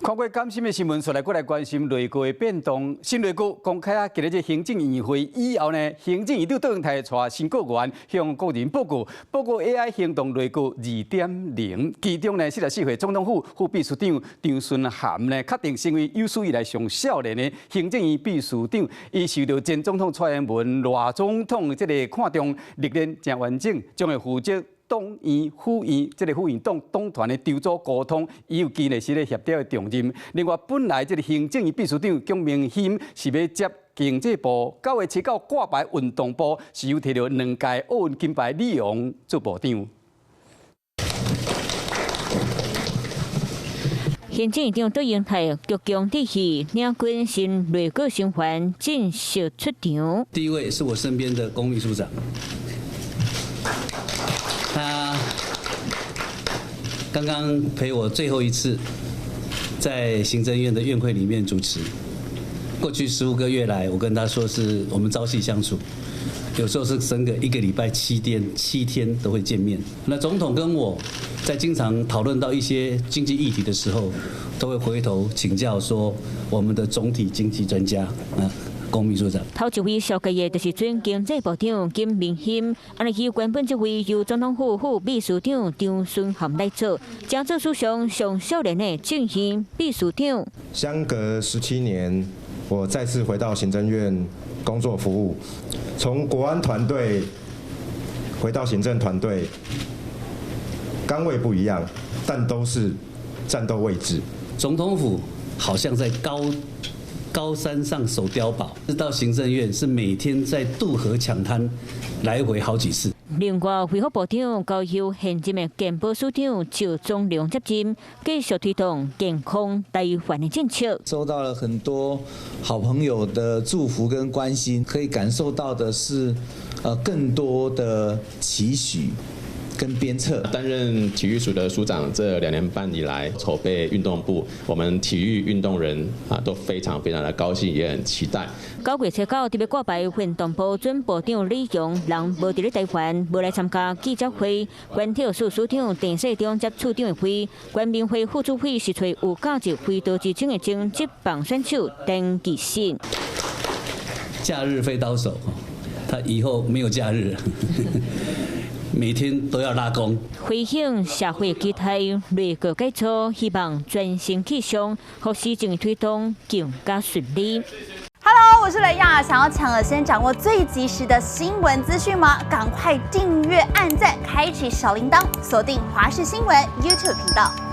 看過感心的新聞，紲來閣來關心內閣的變動。新內閣公開啊，今日這行政院會以後呢，行政院長卓榮泰帶新閣員向國人報告，報告 AI 行動內閣2.0，其中呢，44歲總統府副秘書長張惇涵呢，確定成為有史以來上少年的行政院秘書長。伊受著前總統蔡英文、賴總統這个看重，歷練誠完整，將會負責黨院、府院，這个府院黨黨團的籌組溝通，伊有權力是咧協調的重任。另外，本來這个行政院秘書長龔明鑫是欲接經濟部，9月7號掛牌運動部，是由提著兩屆奧運金牌李洋做部長。行政院長卓榮泰鞠躬致戲，領軍新內閣成員正式出場。第一位是我身邊的龔秘書長。他剛剛陪我最後一次在行政院的院會裡面主持。過去15個月來，我跟他說是我們朝夕相處，有時候是整個一個禮拜7天，7天都會見面。那總統跟我在經常討論到一些經濟議題的時候，都會回頭請教說我們的總體經濟專家啊。龔秘書長。頭一位紹介的就是準經濟部長金明鑫，按呢伊原本這位由總統府副秘書長張惇涵來做，將做史上上少年的政院秘書長。相隔17年，我再次回到行政院工作服務，從國安團隊回到行政團隊，崗位不一樣，但都是戰鬥位置。總統府好像在高高山上守碉堡，到行政院是每天在渡河搶灘，來回好幾次。另外，衛福部長交由現任的健保署長趙宗龍接任，繼續推動健康台灣的政策。收到了很多好朋友的祝福跟關心，可以感受到的是，更多的期許跟鞭策。擔任體育署的署長這2年半以來，籌備運動部，我們體育運動人啊都非常非常的高興，也很期待。9月7號特別掛牌運動部準部長李洋人無佇咧台灣，無來參加記者會。關體育署署長鄭世忠接處長的位，關明輝副主委是揣有價值飛刀之爭的前職棒選手陳其信。假日飛刀手，他以後沒有假日。每天都要拉弓。回應社會期待，內閣改組，希望全新氣象，予施政推動更加順利。 Hello，我是雷亞，想要搶先掌握最及時的新聞資訊嗎？趕快訂閱、按讚、開啟小鈴鐺，鎖定華視新聞 YouTube 頻道。